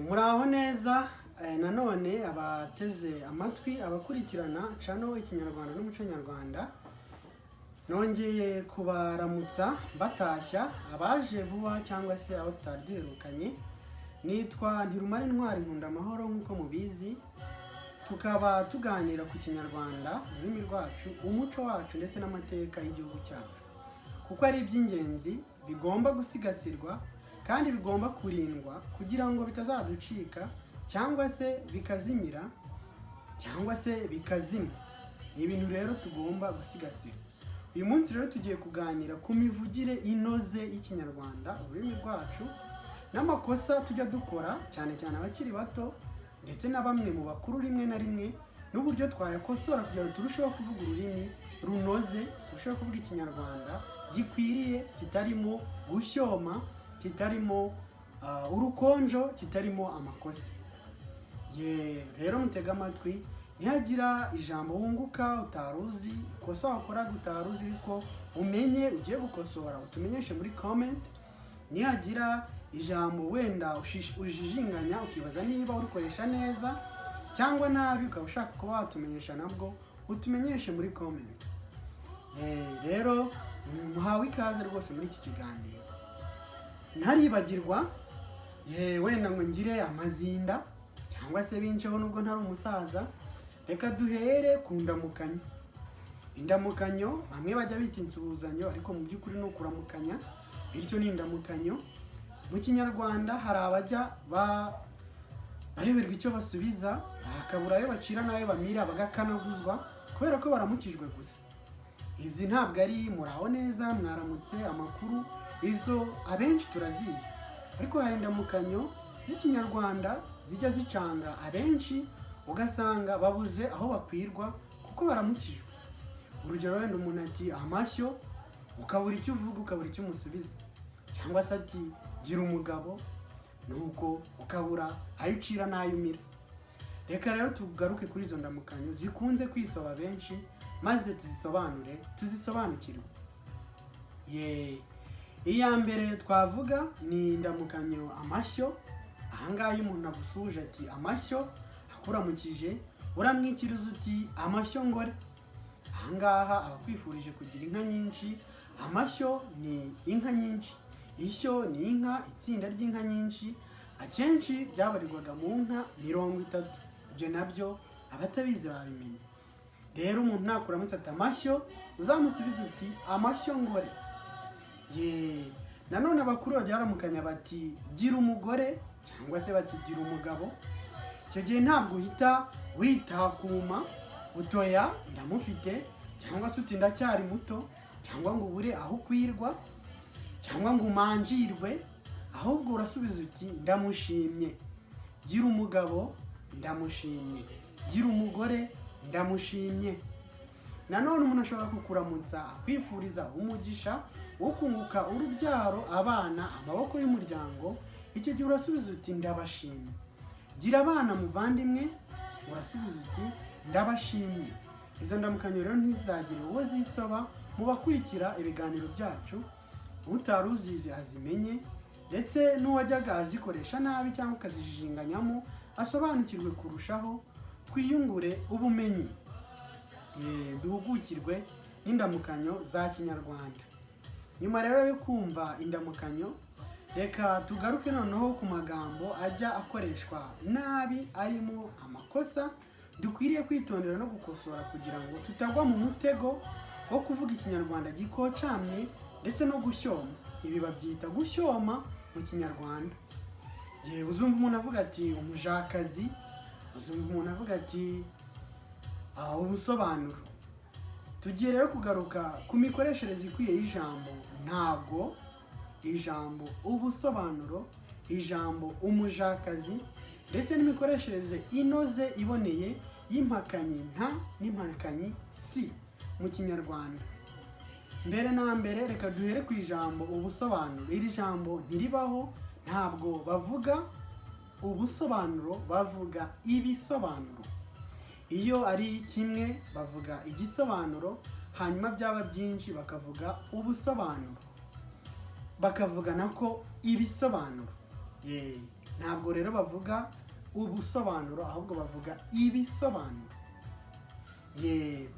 Muraho neza nanone abateze amatwi, abakurikirana channel Ikinyarwanda n'Umuco Nyarwanda, nongeye kubaramutsa batashya, abaje vuba cyangwa se aho tutari duherukanye. Nitwa Ntirumara Intwari Nkunda Amahoro, nk'uko mubizi, tukaba tuganira ku Kinyarwanda, ururimi rwacu, umuco wacu ndetse n'amateka y'igihugu cyacu, kuko ari iby'ingenzi bigomba gusigasirwa kandi bigomba kurindwa kugira ngo bitazaducika cyangwa se bikazimira cyangwa se bikazima. Ni ibintu rero tugomba gusigasira. Uyu munsi rero tugiye kuganira ku mivugire inoze y'Ikinyarwanda, ururimi rwacu, n'amakosa tujya dukora, cyane cyane abakiri bato ndetse na bamwe mu bakuru rimwe na rimwe, n'uburyo twayakosora kugira ngo turusheho kuvuga ururimi runoze, turusheho kuvuga Ikinyarwanda gikwiriye, kitarimo gushyoma, kitarimo urukonjo, kitarimo amakosa. Ye rero mutege amatwi, nihagira ijambo wunguka utari uzi, ikosa wakoraga utari uzi ariko umenye ugiye gukosora, utumenyeshe muri comment. Nihagira ijambo wenda ujijinganya, ukibaza niba urikoresha neza cyangwa nabi, ukaba ushaka kuba watumenyesha, nabwo utumenyeshe muri comment. Rero muhawe ikaze rwose muri iki kiganiro. Ntaribagirwa ye wenda ngo ngire amazinda cyangwa se binceho, nubwo ntari umusaza, reka duhere ku ndamukanyo. Indamukanyo bamwe bajya bita insuhuzanyo, ariko mu by'ukuri ni ukuramukanya, bityo ni indamukanyo. Mu Kinyarwanda hari abajya bayoberwa icyo basubiza, bakabura ayo bacira n'ayo bamira, bagakanaguzwa kubera ko baramukijwe gusa. Izi ntabwo ari muraho neza, mwaramutse, amakuru, izo abenshi turazizi, ariko hari indamukanyo z'Ikinyarwanda zijya zicanga abenshi, ugasanga babuze aho bakwirwa kuko baramukijwe. Urugero, wenda umuntu ati "Amashyo", ukabura icyo uvuga, ukabura icyo umusubiza, cyangwa se ati "Gira umugabo", nuko ukabura ayo ucira n'ayo umira. Reka rero tugaruke kuri izo ndamukanyo zikunze kwisoba benshi, maze tuzisobanure, tuzisobanukirwe. Ye, iya mbere twavuga ni indamukanyo "Amashyo". Ahangaha iyo umuntu agusuhuje ati "Amashyo", akuramukije, uramwikiriza uti "Amashyo ngore". Ahangaha aba akwifurije kugira inka nyinshi. Amashyo ni inka nyinshi, ishyo ni inka, itsinda ry'inka nyinshi. Akenshi byabarirwaga mu nka 30. Ibyo nabyo abatabizi babimenya. Rero umuntu nakuramutse ati "Amashyo", uzamusubize uti "Amashyo ngore". Ye, nanone abakuru bajya baramukanya bati "Gira umugore", cyangwa se bati "Gira umugabo". Icyo gihe ntabwo uhita witakuma utoya "Ndamufite", cyangwa se uti "Ndacyari muto", cyangwa ngo ubure aho ukwirwa, cyangwa ngo umanjirwe, ahubwo urasubiza uti "Ndamushimye". "Gira umugabo", "Ndamushimye". "Gira umugore", "Ndamushimye". Nanone umuntu ashobora kukuramutsa akwifuriza umugisha wo kunguka urubyaro, abana, amaboko y'umuryango. Icyo gihe urasubiza uti "Ndabashimye". "Gira abana muvandimwe", urasubiza uti "Ndabashimye". Izo ndamukanyo rero ntizizagire uwo zisoba mu bakurikira ibiganiro byacu. Utari uzizi azimenye, ndetse n'uwajyaga azikoresha nabi cyangwa akazijijinganyamo asobanukirwe kurushaho, twiyungure ubumenyi, duhugukirwe n'indamukanyo za Kinyarwanda. Nyuma rero yo kumva indamukanyo, reka tugaruke noneho ku magambo ajya akoreshwa nabi, arimo amakosa dukwiriye kwitondera no gukosora kugira ngo tutagwa mu mutego wo kuvuga Ikinyarwanda gikocamye ndetse no gushyoma. Ibi babyita gushyoma mu Kinyarwanda. Yewe, uzumva umuntu avuga ati "Umujakazi", uzumva umuntu avuga ati "Ubusobanuro". Tugiye rero kugaruka ku mikoreshereze ikwiye y'ijambo "ntago", ijambo "ubusobanuro", ijambo "umujakazi", ndetse n'imikoreshereze inoze iboneye y'impakanyi "nta" n'impakanyi "si" mu Kinyarwanda. Mbere na mbere, reka duhere ku ijambo "ubusobanuro". Iri jambo ntiribaho, ntabwo bavuga ubusobanuro, bavuga ibisobanuro. Iyo ari kimwe bavuga igisobanuro, hanyuma byaba byinshi bakavuga ubusobanuro, bakavuga nako ibisobanuro. Ye, ntabwo rero bavuga ubusobanuro, ahubwo bavuga ibisobanuro. Ye,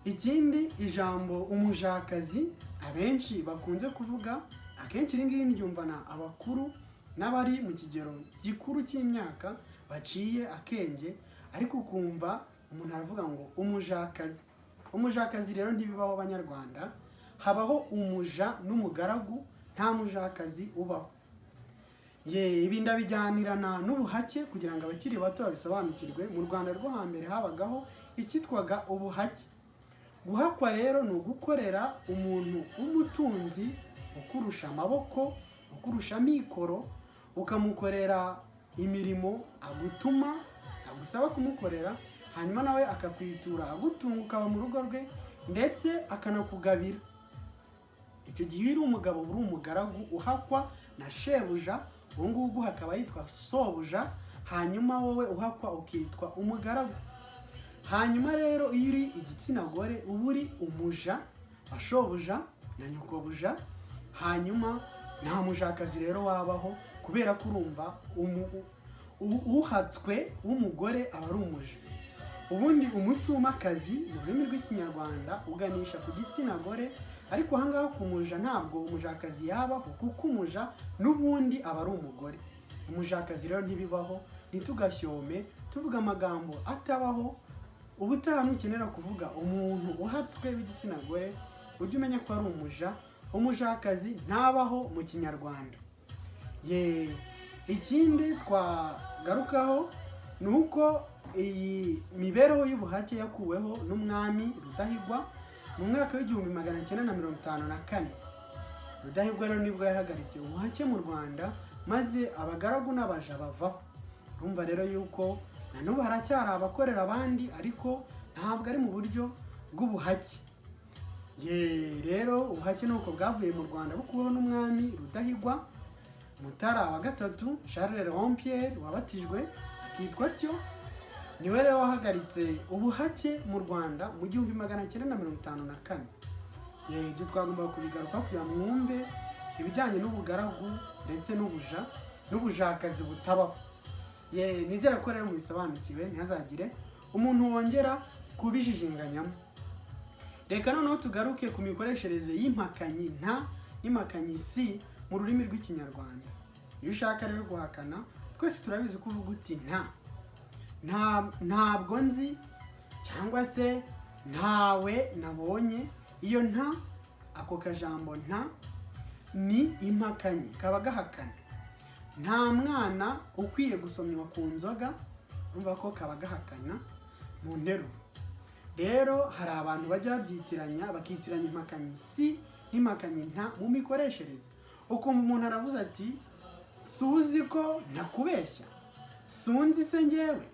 ikindi, ijambo umujakazi abenshi bakunze kuvuga akenshi, iri ngiri ryumvana abakuru n'abari mu kigero gikuru cy'imyaka baciye akenge, ariko ukumva umuntu aravuga ngo umujakazi. Umujakazi rero ntibibaho, Abanyarwanda. Habaho umuja n'umugaragu, nta mujakazi ubaho. Ye, ibi ndabijyanirana n'ubuhake kugira ngo abakiri bato babisobanukirwe. Mu Rwanda rwo hambere habagaho icyitwaga ubuhake. Guhakwa rero ni ugukorera umuntu w'umutunzi ukurusha amaboko, ukurusha amikoro, ukamukorera imirimo agutuma, agusaba kumukorera, hanyuma nawe akakwitura agutunga, ukaba mu rugo rwe, ndetse akanakugabira. Icyo gihe iyo uri umugabo uba uri umugaragu uhakwa na shebuja. Uwo nguwo uguha akaba yitwa sobuja, hanyuma wowe uhakwa ukitwa umugaragu. Hanyuma rero iyo uri igitsina gore uba uri umuja wa shobuja na nyokobuja. Hanyuma nta mujakazi rero wabaho, kubera ko urumva uhatswe w'umugore aba ari umuja. Ubundi umusumakazi mu rurimi rw'Ikinyarwanda uganisha ku gitsina gore, ariko ahangaha ku muja ntabwo umujakazi yabaho, kuko umuja n'ubundi aba ari umugore. Umujakazi rero ntibibaho. Ntitugashyome tuvuga amagambo atabaho. Ubutaha nukenera kuvuga umuntu uhatswe w'igitsina gore, ujye umenya ko ari umuja. Umujakazi ntabaho mu Kinyarwanda. Ye, ikindi twagarukaho ni uko iyi mibereho y'ubuhake yakuweho n'umwami Rudahigwa mu mwaka w'1954. Rudahigwa rero nibwo yahagaritse ubuhake mu Rwanda, maze abagaragu n'abaja bavaho. Urumva rero yuko na n'ubu haracyari abakorera abandi, ariko ntabwo ari mu buryo bw'ubuhake. Ye, rero ubuhake ni uko bwavuye mu Rwanda, bukuweho n'umwami Rudahigwa Mutara wa gatatu Charles Léon Pierre, wabatijwe akitwa atyo. Niwe rero wahagaritse ubuhake mu Rwanda mu 1954. Ye, ibyo twagomba kubigaruka kugira ngo mwumve ibijyanye n'ubugaragu ndetse n'ubuja n'ubujakazi butabaho. Ye, nizere ko rero mubisobanukiwe, ntihazagire umuntu wongera kubijijinganyamo. Reka noneho tugaruke ku mikoreshereze y'impakanyi nta n'impakanyi si mu rurimi rw'Ikinyarwanda. Iyo ushaka rero guhakana, twese turabizi ko uvuga uti nta, ntabwo nzi, cyangwa se ntawe nabonye. Iyo nta, ako kajambo nta ni impakanyi, kaba gahakana. Nta mwana ukwiye gusomywa ku nzoga, urumva ko kaba gahakana mu nteruro. Rero hari abantu bajya babyitiranya, bakitiranya impakanyi si n'impakanyi nta mu mikoreshereze. Ukumva umuntu aravuze ati: "Suzi ko ntakubeshya, sunzi se ngewe?"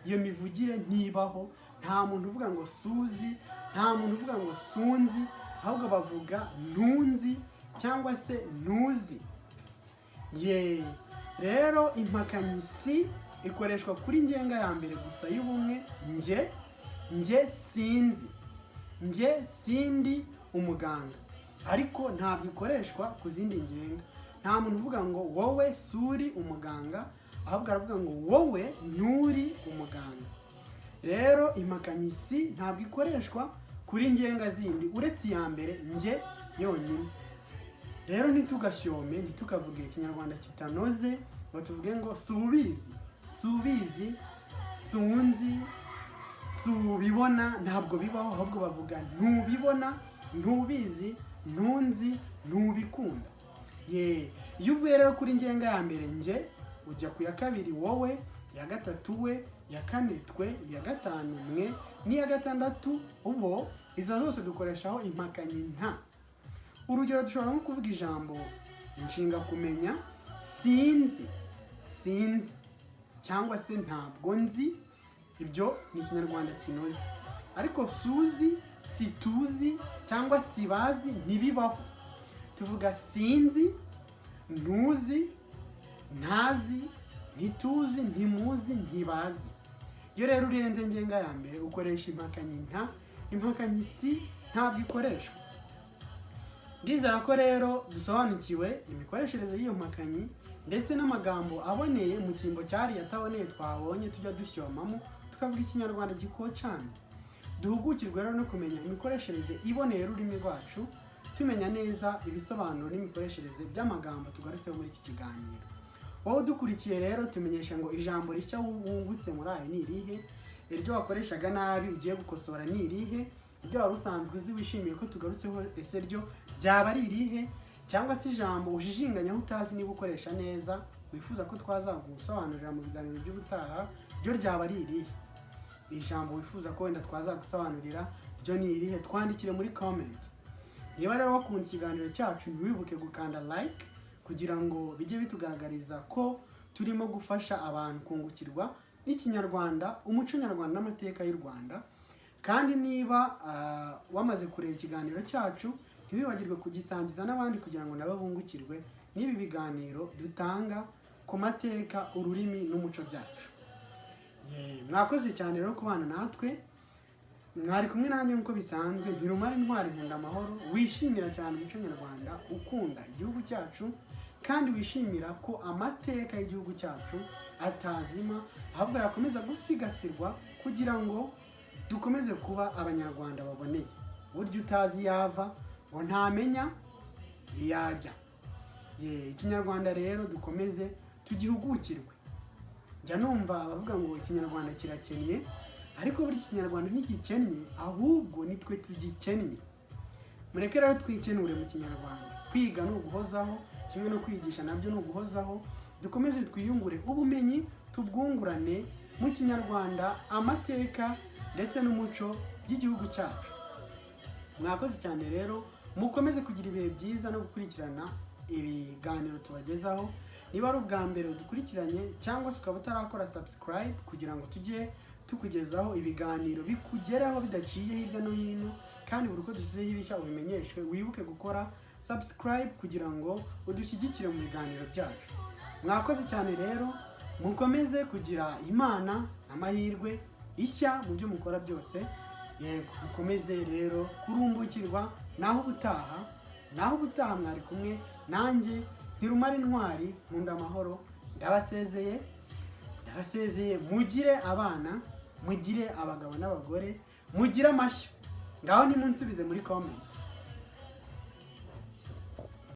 Iyo mivugire ntibaho. Nta muntu uvuga ngo suzi, nta muntu uvuga ngo sunzi, ahubwo bavuga ntunzi cyangwa se ntuzi. Ye, rero impakanyi si ikoreshwa kuri ngenga ya mbere gusa y'ubumwe: njye, njye sinzi, njye sindi umuganga. Ariko ntabwo ikoreshwa ku zindi ngenga. Nta muntu uvuga ngo wowe suri umuganga, ahubwo aravuga ngo wowe nturi umuganga. Rero impakanyi si ntabwo ikoreshwa kuri ngenga zindi uretse iya mbere njye yonyine. Rero ntitugashyome, ntitukavuge Ikinyarwanda kitanoze ngo tuvuge ngo subizi, subizi, sunzi, subibona. Ntabwo bibaho, ahubwo bavuga ntubibona, ntubizi, ntunzi, ntubikunda. Ye, iyo uvuye rero kuri ngenga ya mbere njye, ujya ku ya kabiri wowe, iya gatatu we, iya kane twe, iya gatanu mwe n'iya gatandatu ubo. Izo zose dukoreshaho impakanyi nta. Urugero, dushobora nko kuvuga ijambo inshinga kumenya: sinzi, sinzi cyangwa se ntabwo nzi. Ibyo ni Ikinyarwanda kinoze. Ariko suzi, situzi cyangwa sibazi ntibibaho. Tuvuga sinzi, ntuzi, ntazi, ntituzi, ntimuzi, ntibazi. Iyo rero urenze ngenga ya mbere ukoresha impakanyi nta. Impakanyi si ntabwo ikoreshwa. Ndizera ko rero dusobanukiwe imikoreshereze y'iyo mpakanyi. Ndetse n'amagambo aboneye mu cyimbo cyariya ataboneye twabonye tujya dushyomamo, tukavuga Ikinyarwanda gikocamye. Duhugukirwe rero no kumenya imikoreshereze iboneye y'ururimi rwacu, tumenya neza ibisobanuro n'imikoreshereze by'amagambo tugarutseho muri iki kiganiro. Wowe udukurikiye rero, tumenyesha ngo ijambo rishya wungutse muri ayo ni irihe? Iryo wakoreshaga nabi ugiye gukosora ni irihe? Iryo wari usanzwe uzi wishimiye ko tugarutseho, ese ryo ryaba ari irihe? Cyangwa se ijambo ujijinganyaho utazi niba ukoresha neza, wifuza ko twazagusobanurira mu biganiro by'ubutaha, ryo ryaba ari irihe? Ijambo wifuza ko wenda twazagusobanurira ryo ni irihe? Twandikire muri comment. Niba rero wakunze ikiganiro cyacu, ntiwibuke gukanda like kugira ngo bijye bitugaragariza ko turimo gufasha abantu kungukirwa n'Ikinyarwanda, umuco nyarwanda n'amateka y'u Rwanda. Kandi niba wamaze kureba ikiganiro cyacu, ntiwibagirwe kugisangiza n'abandi kugira ngo nabo bungukirwe n'ibi biganiro dutanga ku mateka, ururimi n'umuco byacu. Mwakoze cyane rero kubana natwe. Mwari kumwe nanjye nk'uko bisanzwe, Ntirumara Intwari, Nkunda Amahoro, wishimira cyane umuco nyarwanda, ukunda igihugu cyacu kandi wishimira ko amateka y'igihugu cyacu atazima, ahubwo yakomeza gusigasirwa kugira ngo dukomeze kuba Abanyarwanda baboneye. Burya utazi iyo ava ngo ntamenya iyo ajya. Ikinyarwanda rero dukomeze tugihugukirwe. Njya numva abavuga ngo Ikinyarwanda kirakennye, ariko burya Ikinyarwanda ntigikennye, ahubwo nitwe tugikennye. Mureke rero twikenure mu Kinyarwanda. Kwiga ni uguhozaho, kimwe no kwigisha nabyo ni uguhozaho. Dukomeze twiyungure ubumenyi, tubwungurane mu Kinyarwanda, amateka ndetse n'umuco by'igihugu cyacu. Mwakoze cyane rero, mukomeze kugira ibihe byiza no gukurikirana ibiganiro tubagezaho. Niba ari ubwa mbere udukurikiranye cyangwa se ukaba utarakora subscribe kugira ngo tujye tukugezaho ibiganiro bikugeraho bidaciye hirya no hino, kandi buri uko dushyizeho ibishya ubimenyeshwe, wibuke gukora subscribe kugira ngo udushyigikire mu biganiro byacu. Mwakoze cyane rero, mukomeze kugira Imana n'amahirwe ishya mu byo mukora byose. Yego, mukomeze rero kurumbukirwa. Naho ubutaha, naho ubutaha. Mwari kumwe nanjye, Ntirumara Intwari, Nkunda Amahoro. Ndabasezeye, ndabasezeye. Mugire abana, mugire abagabo n'abagore, mugire amashyo. Ngaho nimunsubize muri comment.